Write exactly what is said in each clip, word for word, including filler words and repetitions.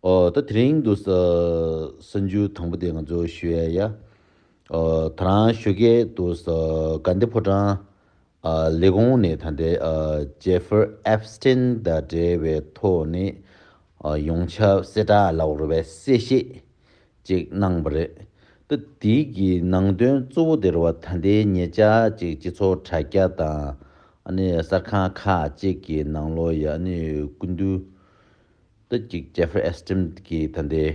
ཨོ་ད་དེ་རིང་དུ་ས་གསར་འགྱུར་དང་པོ་དེ་ང་ཚོ་ཞུ་ཡ་ཡ། ཨོ་ད་རང་ཞོགས་ཀས་དུ་ས་དགའ་ལྡན་ཕོ་བྲང་ཨ་ལས་ཁུངས་ནས་ད་ལྟའི་ཨ་ཇེ་ཧྥེ་རི་ཨེབ་སི་ཊིན་དང་འབྲེལ་བའི་ཐོག་ནས་ཨ་ཡོངས་ཁྱབ་གསལ་བསྒྲགས་ལབ་དགོས་རེད་པས། གསལ་བཤད་ཅིག་གནང་བ་རེད། ད་དེའི་གི་ནང་དོན་གཙོ་བོ་དེ་རེད་པ། ད་ལྟའི་ཉེ་ཆར་ཅིག་སྤྱི་ཚོགས་དྲ་རྒྱ་དང་ཨ་ནི་གསར་ཁང་ཁག་ཅིག་གི་ནང་ལོགས་ཡ་ཨ་ནི་སྐུ་མདུན་ད་ཅིག་ཇེ་ཧྥེ་རི་ཨེབ་སི་ཊིན་གི་ད་ལྟའི་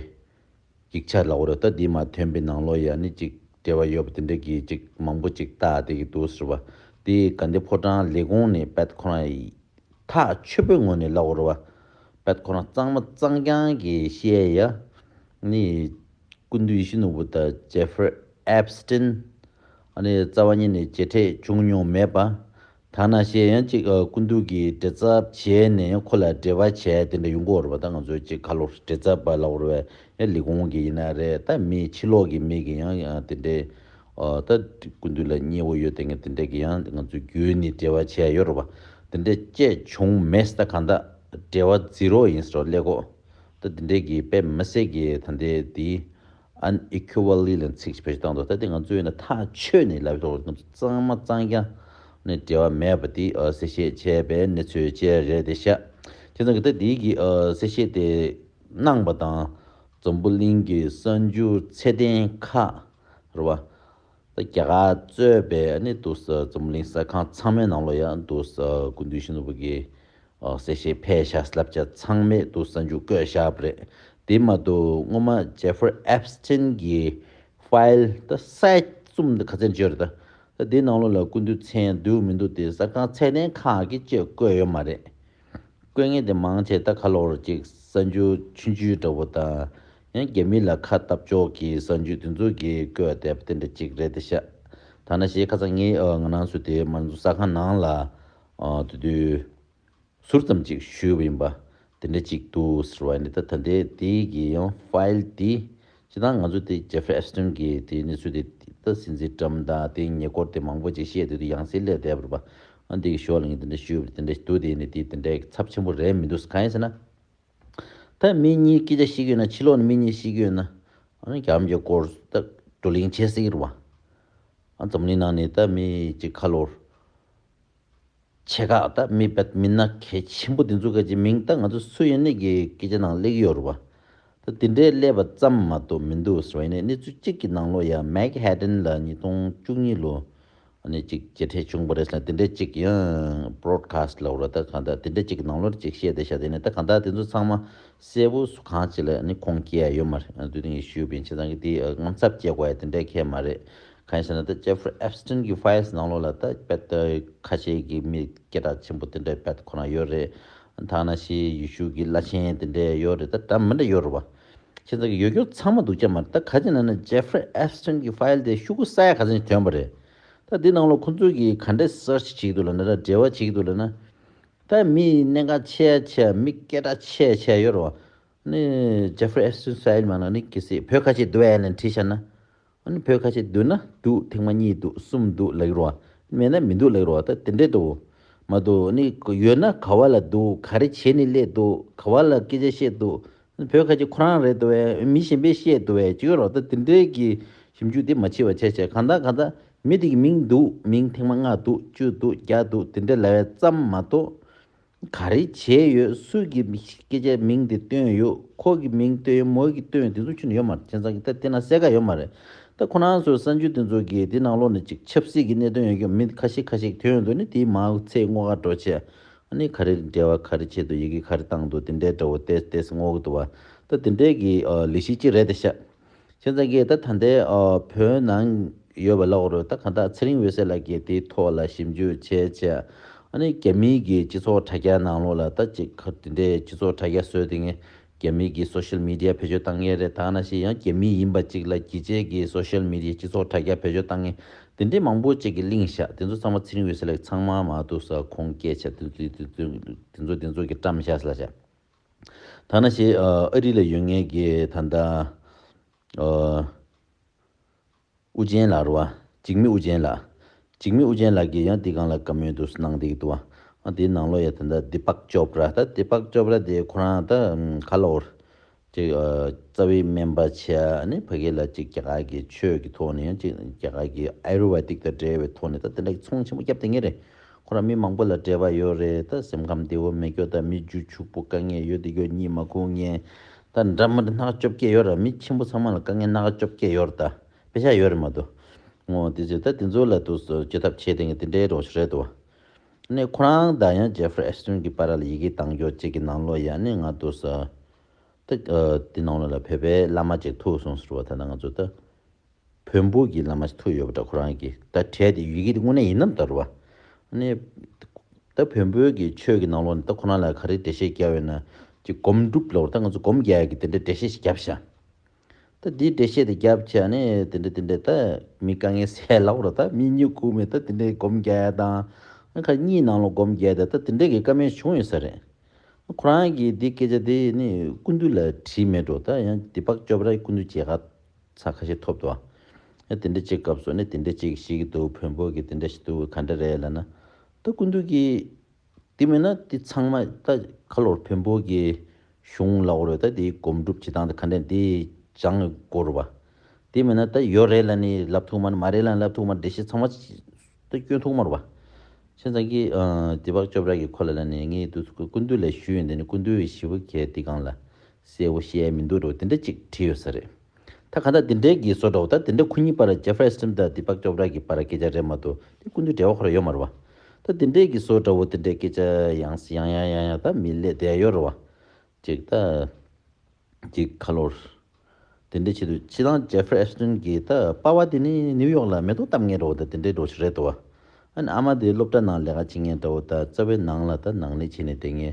ཡིག་ཆ་ལབ་དགོས་རེད། ད་འདི་མར་ཐོན་པའི་ནང་ལོགས་ཡ་ཨ་ནི་ཅིག་འབྲེལ་བ་ཡོད་པ་དེ་འདྲ་གི་ཅིག་མང་པོ་ཅིག་བཏགས་བསྡད་ཀྱི་འདུག་ཟེར་བ། དེ་དགའ་ལྡན་ཕོ་བྲང་ལས་ཁུངས་ནས་དཔེ་ཁོ་རང་ཐག་ཆོད་པོའི་ངོས་ནས་ལབ་དགོས་རེད་པ། དཔེ་ཁོ་རང་གཙང་མ་གཙང་རྐྱང་གི་བཤད་ཡ། ནི་སྐུ་མདུན་ཡིད་བཞིན་ནོར་བུ་དང་ཇེ་ཧྥེ་རི་ཨེབ་སི་ཊིན་ཨ་ནི་རྩ་བ་ཉིད་ནས་མཇལ་འཕྲད་བྱུང་མྱོང་མེད་པ། ད་ནང་བཞིན་ཡང་ཅིག་ཨ་སྐུ་མདུན་གྱིས་འབྲེལ་ཚབ་བྱས་ནས་ཡང་ཁོ་ལ་འབྲེལ་བ་བྱས་དེ་འདྲ་ཡོང་གི་ཡོད་རེད་པ། ད་ང་ཚོ་ཅིག་ཁ་ལོ་འབྲེལ་ཚབ་པ་ལབ་དགོས་རེད་པས། ཡང་ལས་ཁུངས་ཀྱི་ཡིན་ན་རེད། ད་མི་ཕྱི་ལོགས་ཀྱི་མི་གི་ཡང་ཡང་དེ་འདྲའི་ཨ་ད་སྐུ་མདུན་ལ་མཉེས་པོ་ཡོད་དེ་ངས་དེ་འདྲ་གི་ཡང་ང་ཚོ་བརྒྱུད་ནས་འབྲེལ་བ་བྱས་ཡོད་རེད་པ། དེ་འདྲ་བཅས་བྱུང་མེད། ད་གང་ལྟར་འབྲེལ་བ་ཛི་རོ་ཡིན་ཟེར་བ་ཀླད་ཀོར། ད་དེ་འདྲའི་གི་དཔེ་མི་སྲིད་ཀྱི་ད་ལྟའི་དེ་ཨན་ཨི་ཁུ་ཝལ་ལི་ལ་ཚིག་བེད་སྤྱོད་བཏང་འདུག། ད་དེ་ང་ཚོས་ན་ཐག་ཆོད་ནས་ལབ་ཐོག་ང་ཚོ་གཙང་མ་གཙང་རྐྱང་ནས་འབྲེལ་བ་མེད་པ་དེ་ཨ་གསལ་བཤད་བྱས་པའི་གནས་ཚུལ་བཅས་རེད་དེ་ཤག། བྱས་ཙང་གི་ད་དེའི་གི་ཨ་གསལ་བཤད་དེ་གནང་པ་དང་། འཛམ་བུ་གླིང་གི་གསར་འགྱུར་ཚད་ལྡན་ཁག་རེད་པ། ད་རྒྱ་གར་གཙོས་པའི་ཨ་ནི་འདུག་ས་འཛམ་བུ་གླིང་གསར་ཁང་ཚང་མའི་ནང་ལོགས་ཡ་འདུག་ས་སྐུ་མདུན་ཡིད་བཞིན་ནོར་བུ་གི་ཨ་གསལ་བཤད་ཕེབས་ཤག་ལབ་བྱ་ཚང་མས་འདུག་གསར་འགྱུར་བཀོད་བཞག་པ་རེད། དེ་མ་གཏོགས་སྔོན་མ་ཇེ་ཧྥེ་རི་ཨེབ་སི་ཊིན་གྱི་ཕའིལ་ད་སའི་ཙམ་དེ་ག་ཚད་ཅིག་ཡོད་རེད། ད་ད་དེའི་ནང་ལོགས་ལ་སྐུ་མདུན་མཚན་འདུག་མི་འདུག་དེ་གསར་ཁང་ཚད་ལྡན་ཁག་གིས་ཅིག་བཀོད་ཡོད་མ་རེད། བཀོད་མཁན་དེ་མང་ཆེ་ད་ཁ་ལོར་ཅིག་གསར་འགྱུར་ཆུང་ཆུང་འདྲ་བོ་དང་། ཡང་རྒྱ་མི་ལ་ཁ་བཏབ་ཕྱོགས་ཀྱི་གསར་འགྱུར་དེ་ཚོ་གིས་བཀོད་བསྡད་པ་དེ་འདྲ་ཅིག་རེད་དེ་ཤག། ཐ་ན་ཞེས་ཁ་སང་ངས་ཨ་ང་རང་ཚོ་དེ་མ་འཛུགས་གསར་ཁང་ནང་ལ་ཨ་དེ་དུས་ཟུར་ཙམ་ཅིག་ཞུས་པ་ཡིན་པ། དེ་འདྲ་ཅིག་འདུག་ཟེར་བ་ཡིན་ད། ད་ལྟའི་དེ་གི་ཡང་ཕའིལ་དེ་སྤྱིར་བཏང་ང་ཚོ་དེ་ཇེ་ཧྥེ་རི་ཨེབ་སི་ཊིན་གི་དེ་གནས་ཚུལ་དེ་ད་སྲིད་འཛིན་ཏྲམ་དང་དེ་ཉེ་འཁོར་དེ་མང་པོ་ཅིག་བཤད་དེ་དུས་ཡང་སེ་སླེབས་བསྡད་པ་རེད་པ། ཨ་འདི་གི་ཞོར་ལ་ངས་དེ་འདྲ་ཞུས་པ་རེད། དེ་འདྲ་འདུག་དེ་ནི་དེ་དེ་འདྲའི་ཚབས་ཆེན་པོ་རེད་མི་འདུག། གང་ཡིན་ཟེར་ན། ད་མི་གཉིས་སྐད་ཆ་བཤད་ཀྱི་ཡོད་ན། ཕྱི་ལོགས་ནས་མི་གཉིས་བཤད་ཀྱི་ཡོད་ན། ཨ་ནི་རྒྱ་མི་གི་སྐོར་ད་བགྲོ་གླེང་བྱེད་སྲིད་ཀྱི་རེད་པ། ཨ་འཛམ་གླིང་ནང་ནས་ད་མི་གཅིག་ཁ་ལོར་ཆེ་ཁག་ད་མི་བད་མི་སྣ་གལ་ཆེན་པོ་དེ་ཚོ་ག་ཅིག་མིང་ད་ང་ཚོ་སུ་ཡིན་ནི་གི་སྐད་ཆ་ནང་སླེབས་ཀྱི་ཡོད་རེད་པ། ད་དེ་འདྲའི་སླེབས་པ་ཙམ་མ་གཏོགས་མི་འདུག་ཟེར་བ་ཡིན་ནའི་གནས་ཚུལ་གཅིག་གི་ནང་ལོགས་ཡ་མེག་ཧེ་ཏན་ལ་ཉིས་སྟོང་བཅུ་གཉིས་ལོ་ཨ་ནི་གཅིག་མཇལ་འཕྲད་བྱུང་བ་རེད་ཟེར་ན་དེ་འདྲའི་གཅིག་ཡང་བྷི་རོད་ཁ་སི་ཊི་ལབ་རེད། ད་གང་ལྟར་དེ་འདྲའི་གཅིག་གི་ནང་ལོགས་གཅིག་བཤད་བསྡད་ཤག། དེ་ནས་ད་གང་ལྟར་དེ་ཚོ་ཚང་མ་གསལ་པོ་སུ་གང་ཅིག་ལ་ནི་ཁུངས་སྐྱེལ་ཡ་ཡོད་མ་རེད། ཨ་དུས་དེ་ངས་ཞུས་པ་ཡིན། བྱས་ཙང་གི་དེ་ཨ་དངངས་འཚབ་སྐྱེ་དགོས་ཡ་དེ་འདྲའི་གང་ཡང་མ་རེད། གང་ཡིན་ཟེར་ན་ད་ཇེ་ཧྥེ་རི་ཨེབ་སི་ཊིན་གྱི་ཕའིལ་ནང་ལོགས་ལ་ད་དཔེ་ད་ཁ་ཤས་ཀྱི་མི་སྐད་གྲགས་ཆེན་པོ་དེ་འདྲའི་དཔེ་ཁོ་རང་ཡོད་རེད། ད་ནང་བཞིན་ཡེ་ཤུ་གི་བླ་ཆེན་དེ་འདྲའི་ཡོད་རེད། ད་འདྲ་མི་འདྲ་ཡོད་རེད་པ། བྱས་ཙང་གི་ཡོད་རྒྱུ་ཚང་མ་སྡུག་ཅག་མ་རེད། ད་ག་ཅི་ན་ན་ཇེ་ཧྥེ་རི་ཨེབ་སི་ཊིན་གྱི་ཕའིལ་དེ་ཤོག་གུ་ས་ཡ་ག་ཚོད་ཐོན་པ་རེད། ད་འདི་ནང་ལོགས་ཁོ་ཚོས་ཀྱིས་ག་འདྲས་སར་ཆི་བྱེད་ཀྱི་འདུག་ལབ་ན། ད་འབྲེལ་བ་བྱེད་ཀྱི་འདུག་ལབ་ན། ད་མི་གནད་འགག་ཆེ་ཡ་ཆེ་ཡ། མི་སྐད་གྲགས་ཆེ་ཡ་ཆེ་ཡ་ཡོད་རེད་པ། ནི་ཇེ་ཧྥེ་རི་ཨེབ་སི་ཊིན་ཕའིལ་མ་ལ་ནི་གལ་སྲིད་བོད་ཁ་ཤས་འདུག་ཨེ་ལན་བྲིས་བཞག་ན། ཨ་ནི་བོད་ཁ་ཤས་འདུག་ན་འདུག། ཐེངས་མ་གཉིས་འདུག། གསུམ་འདུག་ལབ་ཀྱི་རེད་པ། མེད་ན་མི་འདུག་ལབ་ཀྱི་རེད་པ། ད་དེ་འདྲས་འདུག་མ་གཏོགས་ནི་ཡོད་ན་ག་བ་ལ་འདུག། ག་རེ་བྱས་ནས་སླེབས་འདུག། ག་བ་ལ་སྐད་ཆ་བཤད་འདུག། བོད་ཁ་ཤས་ཁོ་རང་རེད་འདུག་པས། མི་གཞན་པས་བཤད་འདུག་པས་ཅིག་ཡོད་རེད་པ། ད་དེ་འདྲས་ཀྱི་ཞིབ་འཇུག་དེ་མ་བྱེད་པ་བྱས་བྱས། གང་ལྟར་གང་ལྟར་མི་དེ་གི་མིང་འདུག། མིང་ཐེངས་མ་ལྔ་འདུག། བཅུ་འདུག། བརྒྱ་འདུག། དེ་འདྲས་ལབ་པ་ཙམ་མ་གཏོགས། ག་རེ་བྱས་ཡོད། སུ་གི་སྐད་ཆ་མིང་དེ་བཏོན་ཡོད། ཁོ་གི་མིང་བཏོན་ཡོད། མོ་གི་བཏོན་ཡོད། དེ་ཚོ་ཁྱོན་ནས་ཡོད་མ་རེད། བྱས་ཙང་གི་ད་དེ་ན་གསལ་ཁ་ཡོད་མ་རེད། ད་ཁོ་རང་ཚོའི་གསར་འགྱུར་དེ་ཚོ་གི་དེ་ནང་ལོགས་ནས་ཅིག་ཆབ་སྲིད་ཀྱི་གནད་དོན་ཡོད་རྒྱུ་མི་ཁ་ཤས་ཁ་ཤས་ཐོན་ཡོང་དུས་ནི་དེའི་མང་ཚད་བསྔོག་ག་འགྲོ་བྱས། ཨ་ནི་ག་རེ་འབྲེལ་བ་ག་རེ་བྱས་འདུག། ཡི་གེ་ག་རེ་བཏང་འདུག། དེ་འདྲའི་འདྲ་བོ་ཏེས་ཏེས་བསྔོག་གི་འདུག་པ། ད་དེ་འདྲའི་གི་ཨ་ལས་གཞི་གཅིག་རེད་དེ་ཤག། བྱས་ཙང་གི་ད་ད་ལྟའི་ཨ་བོད་ནང་ཡོད་པ་ལབ་དགོས་རེད། ད་གང་ལྟར་ཚེ་རིང་འོད་ཟེར་ལགས་ཀྱིས་དེའི་ཐོག་ལ་ཞིབ་འཇུག་བྱས་བྱས། ཨ་ནི་རྒྱ་མིའི་གི་སྤྱི་ཚོགས་དྲ་རྒྱ་ནང་ལོགས་ལ་ད་ཅིག་ག་དེ་འདྲའི་སྤྱི་ཚོགས་དྲ་རྒྱ་བཟོས་དེ་ངས་རྒྱ་མིའི་གི་སོ་ཤལ་མི་ཌི་ཡ་བེད་སྤྱོད་བཏང་མཁན་རེད། ད་ནང་བཞིན་ཡང་རྒྱ་མི་ཡིན་པ་ཅིག་ལ་གྱི་ཅེ་གི་སོ་ཤལ་མི་ཌི་ཡ་སྤྱི་ཚོགས་དྲ་རྒྱ་བེད་སྤྱོད་བཏང་མཁན་དེ་འདྲའི་མང་པོ་ཅིག་གིས་གླེང་བཞག། དེ་ཚོ་ཚང་མ་ཚེ་རིང་འོད་ཟེར་ལགས་ཚང་མ་མ་འདུག་ས་ཁུངས་སྐྱེལ་བྱས། དེ་ཚོ་དེ་ཚོ་དེ་ཚོ་དེ་ཚོ་གི་བཀྲམ་བཞག་ཟེར་ལབ་བྱས། ད་ནང་བཞིན་ཨ་ཨ་རི་ལ་ཡོད་མཁན་གྱི་ད་ལྟ་ཨ་ཨུ་རྒྱན་ལགས་རེད་པ། འཇིགས་མེད་ཨུ་རྒྱན་ལགས། འཇིགས་མེད་ཨུ་རྒྱན་ལགས་ཀྱིས་ཡང་དེའི་སྒང་ལ་བཀའ་མོལ་དུ་གནང་བསྡད་ཀྱི་འདུག་པ། ཨ་དེའི་ནང་ལོགས་ཡ་ད་ལྟ་དི་པག་ཅོབ་ར། ད་དི་པག་ཅོབ་ར་དེ་ཁོ་རང་ད་ཨམ་ག་ལབ་དགོས་རེད། ཅིག་ཨ་རྩ་བའི་སྨན་པ་བྱས་ནས་ཕ་གི་ལ་ཅིག་རྒྱ་གར་གྱི་ཆོས་ཀྱི་ཐོག་ནས་ཡང་ཅིག་རྒྱ་གར་གྱི་ཨ་ཡུར་ཝེ་དིག་དང་འབྲེལ་བའི་ཐོག་ནས་ད་དེ་འདྲ་གི་ཚོང་ཆེན་པོ་བརྒྱབ་བསྡད་མཁན་རེད། ཁོ་རང་མི་མང་པོ་ལ་འབྲེལ་བ་ཡོད་རེད། ད་སེམས་ཁམས་བདེ་བོ་མེད་སྐྱོ་དང་མི་རྒྱུ་ཕྱུག་པོ་དཀའ་ངལ་ཡོད་དེ་སྐྱོ་གཉིད་མ་ཁུག་མཁན་ད་འདྲ་མི་འདྲ་སྣ་ཁ་བཅོ་བརྒྱད་ཡོད་ར། མི་ཆེན་པོ་ཚང་མ་ལ་དཀའ་ངལ་སྣ་ཁ་བཅོ་བརྒྱད་ཡོད་རེད། ད་དཔེ་ཆ་ཡོད་རེད་མ་གཏོགས། ངོ་དེ་ཚོས་ད་དེ་ཚོ་ལ་དུ་བཅོས་ཐབས་བྱས་དེ་ངས་དེ་འདྲའི་རོགས་རེད་དོ། ནས་ཁོ་རང་དང་ཡང་ཇེ་ཧྥ་རི་ཨེ་སི་ཊོན་གྱི་བར་ལ་ཡི་གེ་བཏང་རྒྱུ་གཅིག་གི་ནང་ལོགས་ཡང་ནས་ང་དུ་ས་ད་དེ་ནང་ལོགས་ལ་བོད་པའི་བླ་མ་གཅིག་ཐུག་སོང་ཟེར་བ། ད་ལྟ་ང་ཚོ་ད་བོན་པོ་གི་བླ་མ་ཞིག་ཐུག་ཡོད་པ་འདྲ། ཁོ་རང་གི་ད་གྲས་དེ་ཡི་གེ་དེ་དངོས་གནས་ཡིན་ནམ་ལྟར་བ། ནས་ད་བོན་པོའི་གི་ཆོས་ཀྱི་ནང་ལོགས་ནས་ད་ཁོ་རང་ལ་ག་རེ་འགྲེལ་བཤད་བརྒྱབ་ཡོད་ན་ཅིག་སྒོམ་སྒྲུབ་ལབ་པ། ད་ང་ཚོ་སྒོམ་རྒྱག་ཡ་གི་དེ་འདྲའི་འགྲེལ་བཤད་ཞིག་བརྒྱབ་ཤག་ད་འདིའི་འགྲེལ་བཤད་དེ་བརྒྱབ་བྱས་ནས་དེ་འདྲ་དེ་འདྲ་ད་མི་དཀའ་ངལ་སེལ་ལབ་ར། ད་མི་གཉིད་ཁུག་མེད་ད་དེ་འདྲའི་སྒོམ་རྒྱག་ཡ་དང་ཁ་གཉིད་ནང་ལོགས་སྒོམ་རྒྱག་ཡ་ད་ད་དེ་འདྲའི་གི་བཀའ་མོལ་བྱུང་ཡོད་ས་རེད། ཁོ་རང་གིས་འདི་སྐད་ཆ་དེ་ནི་སྐུ་མདུན་ལ་དྲིས་མེད་འགྲོ། ད་ཡང་དི་པག་ཅོ་པྲ་ཡི་སྐུ་མདུན་མཇལ་ཁ་ཚར་ཁ་ཤས་ཐོབ་འདུག་ཨ། ཡང་དེ་འདྲ་ཅིག་སྐབས་སུ་ནི་དེ་འདྲ་ཅིག་ཤེས་ཀྱི་འདུག་བོན་པོ་གི་དེ་འདྲ་ཞིག་འདུག་ག་འདྲ་རེད་ལབ་ན། ད་སྐུ་མདུན་གྱིས། དེ་མིན་ན་དེ་ཚང་མ་ད་ཁ་ལོར་བོན་པོ་གི་གཞུང་ལ་འོ་རེད། ད་དེ་སྒོམ་སྒྲུབ་བྱེད་སྟངས་དེ་ག་འདྲ་དེ་སྦྱང་དགོས་རེད་བ། དེ་མིན་ན་ད་ཡོད་རེད་ལབ་ནི་ལབ་ཐུབ་མ་རེད། མ་རེད་ལབ་ལབ་ཐུབ་མ་རེད། འགྲེལ་བཤད་ཚང་མ་ད་སྐྱོན་ཐུབ་མ་རེད་བ། བྱས་ཙང་གི་དེ་བག་ཅོབ་ར་གི་ཁོ་ལ་ལབ་ནི་ངས་དུ་སྐུ་མདུན་ལ་ཞུས་ཡོད། དེ་ནི་སྐུ་མདུན་ཞིབ་པོ་གས་དེ་གང་ལ་གསལ་པོ་བཤད་མི་འདུག་རེད་བ། དེ་འདྲ་ཅིག་བྲིས་ཡོད་ས་རེད། ད་ག་ད་དེ་འདྲའི་གི་བཟོ་འདྲ་བོ། ད་དེ་འདྲའི་ཁོ་གཉིས་བར་ཇེ་ཧྥ་རི་ཨེ་སི་ཊོན་དང་དི་པག་ཅོབ་ར་གི་བར་སྐད་ཆ་རེད་མ་གཏོགས་དེ་སྐུ་མདུན་འབྲེལ་བ་ཁོ་ར་ཡོད་མ་རེད་བ། ད་དེ་འདྲའི་གི་བཟོ་འདྲ་བོ་དེ་འདྲའི་སྐད་ཆ་ཡང་སེ་ཡང་ཡང་ཡང་ཡང་ད་མི་སླེབས་བསྡད་ཡོད་རེད་བ། ཅིག་ད་ཅིག་ཁ་ལོར་དེ་འདྲའི་ཆེད་དུ་སྤྱི་བཏང་ཇེ་ཧྥ་རི་ཨེ་སི་ཊོན་གི་ད་པ་ཕ་དེ་ནི་ནིའུ་ཡོག་ལ་མེ་ཏོག་བཏབ་མཁན་འདྲ་བོ་ད་དེ་འདྲའི་འདྲ་བོ་ཞིག་རེད་འདུག་བ། ཨ་ནི་ཨ་མ་དེ་སློབ་གྲྭ་ནང་ལས་ཀ་བྱེད་མཁན་འདྲ་བོ་ད་རྩ་བའི་ནང་ལ་ད་ནང་ལས་བྱེད་ནས་བསྡད་མཁན།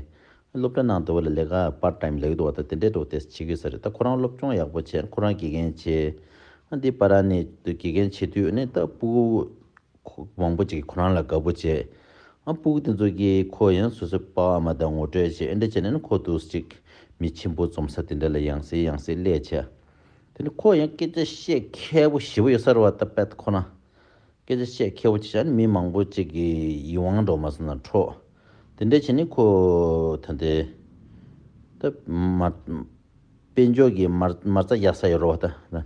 སློབ་གྲྭ་ནང་དུ་བ་ལ་ལས་ཀ་པར་ཊ་ཊའིམ་ལས་ཀ་འདུག་བ། ད་དེ་འདྲའི་འདྲ་དེ་བྱེད་ཀྱི་ཡོད་ས་རེད། ད་ཁོ་རང་སློབ་སྦྱོང་ཡག་པོ་བྱས། ཁོ་རང་དགེ་རྒན་བྱས། ཨ་འདི་པ་ར་ནས་དགེ་རྒན་བྱེད་དུས་ནས་ད་སྤུ་གུ་མང་པོ་ཅིག་ཁོ་རང་ལ་དགའ་པོ་བྱས། ཨ་སྤུ་གུ་དེ་ཚོ་གིས་ཁོ་ཡང་སོ་སོའི་པ་ཕ་མ་དང་ངོ་སྤྲོད་བྱས། ཨེ་འདྲ་བྱས་ནས་ཁོ་དུ་ཅིག་མི་ཆེན་པོ་འཛོམས་ས་དེ་འདྲ་ལ་ཡང་སེ་ཡང་སེ་སླེབས་བྱས། དེ་ནས་ཁོ་ཡང་སྐད་ཆ་བཤད་མཁས་པོ་ཞེ་པོ་ཡོད་ས་རེད་བ། ད་པད་ཁོ་རང་སྐད་ཆ་བཤད་མཁས་པོ་ཅིག་བྱས་ནས་མི་མང་པོ་ཅིག་གི་ཡིད་དབང་འགྲོ་མ་སོང་ན་འཕྲོག་དེ་འདྲ་བྱས་ནས་ཁོ་ད་ལྟའི་ད་མ་དཔལ་འབྱོར་གྱི་མ་མ་རྩ་རྒྱག་ས་ཡོད་རེད་བ།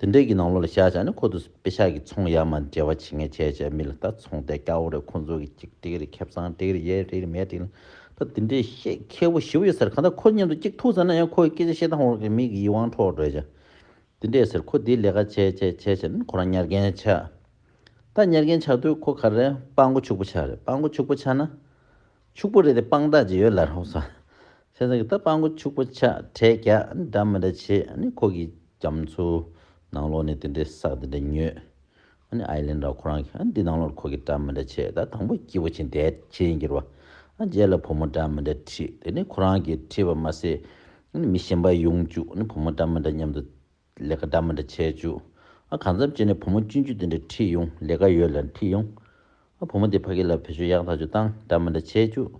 ད་དེ་འདྲའི་གི་ནང་ལོགས་ལ་བཞག་བྱས་ནས་ཁོ་ཚོ་པེ་ཤག་གི་ཚོང་ཡར་མར་འབྲེལ་བ་བྱེད་མཁན་བྱས་བྱས། མི་ལ་ད་ཚོང་དེ་སྐྱ་བོ་རེད། ཁོ་ཚོ་གི་ཅིག་སྤྲད་ཀྱི་རེད། ཁེ་བཟང་སྤྲད་ཀྱི་རེད། ཡས་སྤྲད་ཀྱི་རེད། མས་སྤྲད་ཀྱི་རེད། ད་དེ་འདྲའི་བཤད་མཁས་པོ་ཞེ་པོ་ཡོད་ས་རེད། གང་ལྟར་ཁོ་མཉམ་དུ་གཅིག་ཐུག་ཚར་ན་ཡང་ཁོ་གི་སྐད་ཆ་བཤད་སྟངས་འོག་གི་མི་གི་ཡིད་དབང་འཕྲོག་འགྲོ་བྱས། དེ་འདྲས་ཟེར། ཁོ་དེའི་ལས་ཀ་བྱས་བྱས་བྱས་བྱས་ནས་ཁོ་རང་ཉར་མཁན་ཆགས། ད་ཉར་མཁན་ཆགས་དུས་ཁོ་ག་རེ་སྤྲང་པོ་ཕྱུག་པོ་ཆགས་རེད། སྤྲང་པོ་ཕྱུག་པོ་ཆགས་ན་ཕྱུག་པོ་རེད་དེ་དཔང་རྟགས་ཅིག་ཡོད་ལབ་རོགས་ས། བྱས་ཙང་གི་ད་སྤྲང་པོ་ཕྱུག་པོ་ཆགས། གྲས་རྒྱག་འདྲ་མི་འདྲ་བྱས་ནས་ཁོ་གི་རྒྱ་མཚོ་ནང་ལོགས་ནས་དེ་འདྲའི་ས་དེ་འདྲ་ཉོས། ཨ་ནི་ཨའི་ལན་འདྲ་ཁོ་རང་གི་ཨ་ནི་འདི་ནང་ལོགས་ཁོ་གི་འདྲ་མི་འདྲ་བྱས། ད་དང་པོ་སྐྱིད་པོ་ཕྱིན་བསྡད་ཕྱིན་གྱི་རེད་བ། ཨ་རྗེས་ལ་བུ་མོ་འདྲ་མི་འདྲ་ཁྲིད། དེ་ནས་ཁོ་རང་གིས་ཁྲིད་པ་མ་ཟད་ཨ་ནི་མི་གཞན་པ་ཡོང་བཅུག་ཨ་ནི་བུ་མོ་འདྲ་མི་འདྲ་མཉམ་དུ་ལས་ཀ་འདྲ་མི་འདྲ་བྱས་བཅུག་ཨ་གང་འཚམ་བྱས་ནས་བུ་མོ་སྤྱོད་འཇུག་དེ་འདྲ་ཁྲིད་ཡོང་། ལས་ཀ་ཡོད་ལ་ཁྲིད་ཡོང་། ཨ་བུ་མོ་དེ་ཕ་གི་ལ་བེད་སྤྱོད་ཡག་ཐག་ཆོད་བཏང་། འདྲ་མི་འདྲ་བྱས་བཅུག་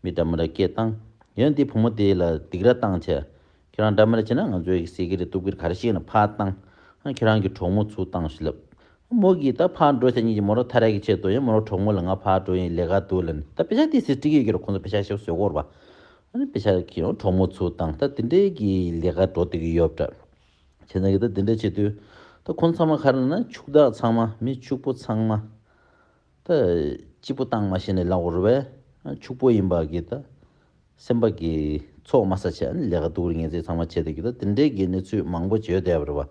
མི་འདྲ་མི་འདྲ་སྐད་བཏང་། ཡང་དེ་བུ་མོ་དེ་ལ་སྡིགས་ར་བཏང་བྱས། ཁྱེད་རང་འདྲ་མི་འདྲ་བྱས་ན་ང་ཚོས་ཟེར་གི་རེད། གཏུག་གི་རེད། ག་རེ་བཤད་ན་ཕར་བཏང་། ཨ་ཁྱེད་རང་གི་གྲོགས་མོ་ཚུར་བཏང་ཞིག་ལབ། མོ་གིས་ད་ཕར་འགྲོ་བྱས་ཉིན་གྱི་མོ་རང་ཐར་ཡག་གི་ཆེད་དུ་ཡང་མོ་རང་གྲོགས་མོ་ལ་ང་ཕར་འགྲོ་ཡིན། ལས་ཀ་འདུག་ལབ་ནས། ད་པེ་ཤག་དེ་སྲིད་སྤྲད་ཀྱི་ཡོད་ཀྱི་རེད། ཁོང་ཚོ་པེ་ཤག་ཞིག་བཟོས་ཀྱི་ཡོད་རེད་པ། ཨ་ནི་པེ་ཤག་གིས་ཡང་གྲོགས་མོ་ཚུར་བཏང་། ད་དེ་འདྲའི་གི་ལས་ཀ་འགྲོ་བསྡད་ཀྱི་ཡོད་པ་འདྲ། བྱས་ཙང་གི་ད་དེ་འདྲ་བྱེད་དུས་ད་ཁོང་ཚང་མ་ག་རེ་ལབ་ན་ཕྱུག་བདག་ཚང་མ། མི་ཕྱུག་པོ་ཚང་མ་ད་སྐྱིད་པོ་བཏང་མ་ཤེས་ནས་ལབ་ཀྱི་རེད་པས། ཕྱུག་པོ་ཡིན་པ་གི་ད་སེམས་པ་གི་ཚོགས་མ་ཟ་བྱས་ཨ་ནི་ལས་ཀ་སྡུག་རུ་ངལ་རྩོལ་ཚང་མ་བྱས་བསྡད་ཀྱི། ད་དེ་འདྲའི་གི་གནས་ཚུལ་མང་པོ་བྱས་བསྡད་པ་རེད་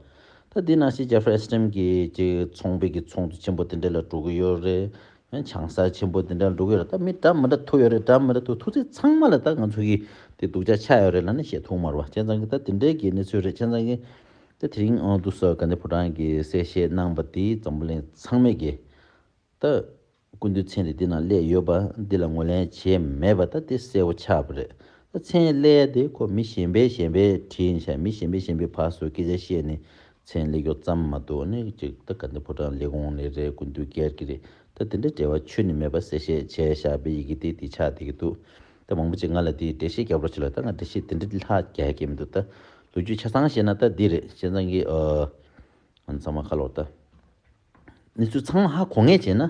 པ། ད་དེ་ནང་བཞིན་ཇེ་ཧྥ་རི་ཨེ་སི་ཊོན་གྱི་ཅིག་ཚོང་པའི་གི་ཚོགས་འདུ་ཆེན་པོ་དེ་འདྲ་ལ་འགྲོ་གི་ཡོད་རེད། ཡང་ཆང་ས་ཆེན་པོ་དེ་འདྲ་འགྲོ་གི་ཡོད་རེད། ད་མི་འདྲ་མི་འདྲ་ཐུག་ཡོད་རེད། འདྲ་མི་འདྲ་ཐུག་ཐུག་ཚེ་ཚང་མ་ལ་ད་ང་ཚོ་གི་དེ་སྡུག་ཅག་ཆགས་ཡོད་རེད་ལབ་ནས་བཤད་ཐུབ་མ་རེད་པ། བྱས་ཙང་གི་ད་དེ་འདྲའི་གི་གནས་ཚུལ་རེད། བྱས་ཙང་གི་ད་དེ་རིང་ཨང་དུ་སོ་ག་འདི་ཕོ་བྲང་གི་གསལ་བཤད་གནང་པ་དེ་འཛམ་བུ་གླིང་ཚང་མས་གི་ད་སྐུ་མདུན་མཚན་དེ་འདི་ནང་སླེབས་ཡོད་པ་འདི་ལ་ངོས་ལེན་བྱས་མེད་པ་ད་དེ་གསལ་པོ་ཆགས་པ་རེད། ད་མཚན་སླེབས་དེ་ཁོ་མི་གཞན་པས་གཞན་པས་བྲིས་ནས་བཞག་མི་གཞན་པས་གཞན་པའི་ཕར་ཚུར་སྐད་ཆ་བཤད་ནས་མཚན་སླེབས་ཀྱོག་ཙམ་མ་གཏོགས་ནི་ཅིག་ད་ག་འདི་ཕོ་བྲང་ལས་ཁུངས་ནས་རེད། སྐུ་མདུན་སྒེར་གྱི་རེད། ད་དེ་འདྲ་འབྲེལ་བ་ཆོད་ནས་མེད་པ་གསལ་བཤད་བྱས་བཞག་པའི་ཡི་གེ་དེ་དེ་ཆགས་བསྡད་ཀྱི་འདུག་ད་མང་པོ་ཅིག་ང་ལ་དེ་འགྲེལ་བཤད་རྒྱབ་རོགས་བྱེད་ལ། ད་ང་འགྲེལ་བཤད་དེ་འདྲ་ལྷག་རྒྱག་གི་མི་འདུག་ད་ལོ་རྒྱུས་ཆ་ཚང་བཤད་ན་ད་འདི་རེད། བྱས་ཙང་གི་ཨ། ང་ཚང་མ་ཁ་ལོར་ད། གནས་ཚུལ་ཚང་མ་ཧ་གོ་ངེས་བྱས་ན་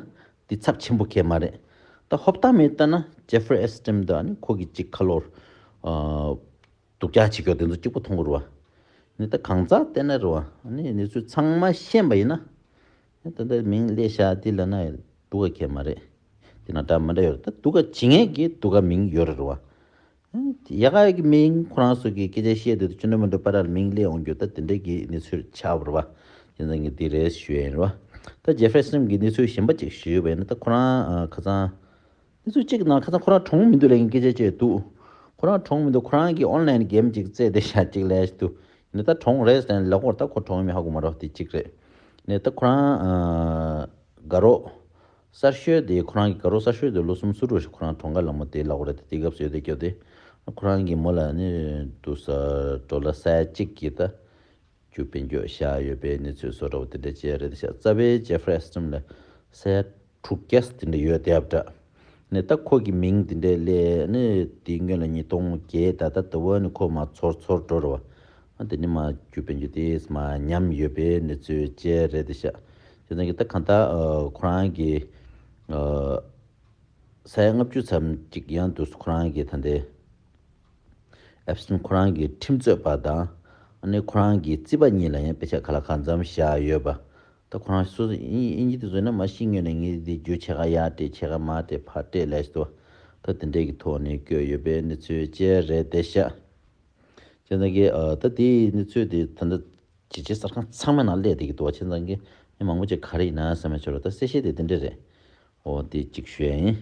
འདི་ཚབས་ཆེན་པོ་གས་མ་རེད། ད་ཧོབ་ཏ་མེད་ལྟ་ན་ཇེ་ཧྥ་རི་ཨེ་སི་ཊོན་དང་ནི་ཁོ་གི་གཅིག་ཁ་ལོར། ཨ། སྡུག་ཅག་བྱེད་རྒྱུ་དེ་ཚོ་གཅིག་པོ་མཐོང་གི་རེད་བ། ནི་ད་གང་ཟག་བལྟས་ན་རེད་བ། ནི་གནས་ཚུལ་ཚང་མ་ཤེས་པ་ཡིན་ན། ད་ལྟ་མིང་སླེབས་ཤག་འདི་ལབ་ན་སྡུག་ག་གལ་མ་རེད། དེ་ན་འདྲ་མི་འདྲ་ཡོད་རེད། ད་སྡུག་ག་བྱེད་མཁན་གྱི་སྡུག་ག་མིང་ཡོད་རེད་བ། ཡ་ག་གི་མིང་ཁོ་རང་ཚོ་གི་སྐད་ཆ་བཤད་དུས་ཅི་འདྲ་མི་འདྲ་པ་ར་ལ་མིང་སླེབས་འོང་རྒྱུ་ད་དེ་འདྲ་གི་གནས་ཚུལ་ཆགས་པ་རེད་བ། དེ་ཚང་གི་འདི་རེད་ཞུ་ཡ་ཡིན་རེད་བ། ད་ཇེ་ཧྥེ་སི་ཊིན་གི་གནས་ཚུལ་གཞན་པ་ཅིག་ཞུས་པ་ཡིན་ན། ད་ཁོ་རང་ཁ་སང་། དེ་ཚོ་གཅིག་ནང་ཁ་སང་ཁོ་རང་གྲོངས་མི་འདུག་ལབ་མཁན་སྐད་ཆ་བཤད་འདུག་ཁོ་རང་གྲོངས་མི་འདུག་ཁོ་རང་གི་ཨོན་ལན་གེམ་ཅིག་རྩེད་དེ་ཤ་གཅིག་ལས་འདུག་ནི་ད་གྲོངས་རེད་ཟེར་ནས་ལབ་ཀྱི་ཡོད་རེད། ད་ཁོ་གྲོངས་མིན་ཧ་གོ་མ་རེད། དེ་གཅིག་རེད། ནི་ད་ཁོ་རང་ཨ་དགའ་རོགས་གསར་ཤོས་དེ། ཁོ་རང་གི་དགའ་རོགས་གསར་ཤོས་དེ་ལོ་གསུམ་སུ་འགྲོ་ཞིག་ཁོ་རང་གྲོངས་ཁ་ལ་མོ་དེ་ལབ་ཀྱི་ཡོད་རེད། དེ་དེ་སྐབས་སུ་ཡོད་དེ་སྐྱོ་དེ། ཁོ་རང་གི་མོ་ལ་ནི་འདུག་ས་ཌོ་ལར་ས་ཡ་གཅིག་གི་ད། རྒྱུ་དཔལ་འབྱོར་བཞག་ཡོད་པའི་གནས་ཚུལ་བཟོ་འདྲ་བོ་དེ་འདྲ་བྱས་རེད་ཤག་རྩ་བའི་ཇེ་ཧྥེ་སི་ཊིན་ལ་ས་ཡ་དྲུག་བརྒྱ་དེ་འདྲ་ཡོད་དེ་ཨབ་འདྲ། ནས་ད་ཁོ་གི་མིང་དེ་འདྲ་སླེབས་ནས་དེའི་སྔོན་ལ་ཉིས་སྟོང་བརྒྱད་ད་ལྟ་ད་བར་ནི་ཁོ་མར་ཚོར་ཚོར་འགྲོ་རེད་བ། ཨ་དེ་ནི་མར་རྒྱུ་དཔལ་འབྱོར་དེ་མར་ཉམས་ཡོད་པའི་གནས་ཚུལ་བཅས་རེད་དེ་ཤག་དེ་ནང་གི་ད་གང་ལྟར་ཨ་ཁོ་རང་གི་ཨ་ས་ཡ་ལྔ་བཅུ་ཙམ་ཅིག་ཡང་དུ་ཁོ་རང་གི་ད་ལྟའི་ཨེབ་སི་ཊིན་ཁོ་རང་གི་ཁྲིམས་རྩོད་པ་དང་། ཨ་ནི་ཁོ་རང་གི་རྩིས་པ་གཉིས་ལ་ཡང་དཔེ་ཆ་ཁ་ལག་གང་འཚམ་བཞག་ཡོད་པ། ད་ཁོ་རང་སོ་སོ་དབྱིན་དབྱིན་ཇི་དེ་ཚོ་ན་མ་ཤི་སྔོན་ནས་ངས་འདི་རྒྱུ་ཕྱེད་ཀ་ཡར་སྤྲད་ཕྱེད་ཀ་མར་སྤྲད་ཕར་སྤྲད་ལས་ཤི་དོ། ད་དེ་འདྲས་ཀྱི་ཐོག་ནས་བསྐྱོད་ཡོད་པའི་གནས་ཚུལ་བཅས་རེད་བསྡད་ཤག་བྱས་ཙང་གི་ཨ་ད་དེའི་གནས་ཚུལ་དེ་ད་ལྟ་ཇེ་ཆེ་གསར་ཁང་ཚང་མའི་ནང་སླེབས་བསྡད་ཀྱི་འདུག་བ། བྱས་ཙང་གི་མི་མང་པོ་ཅིག་ག་རེ་ཡིན་ན་བསམ་ཡ་ཆོག་ར། ད་གསལ་བཤད་དེ་དེ་འདྲས་རེད། འོ་དེ་གཅིག་ཞུ་ཡ་ཡིན།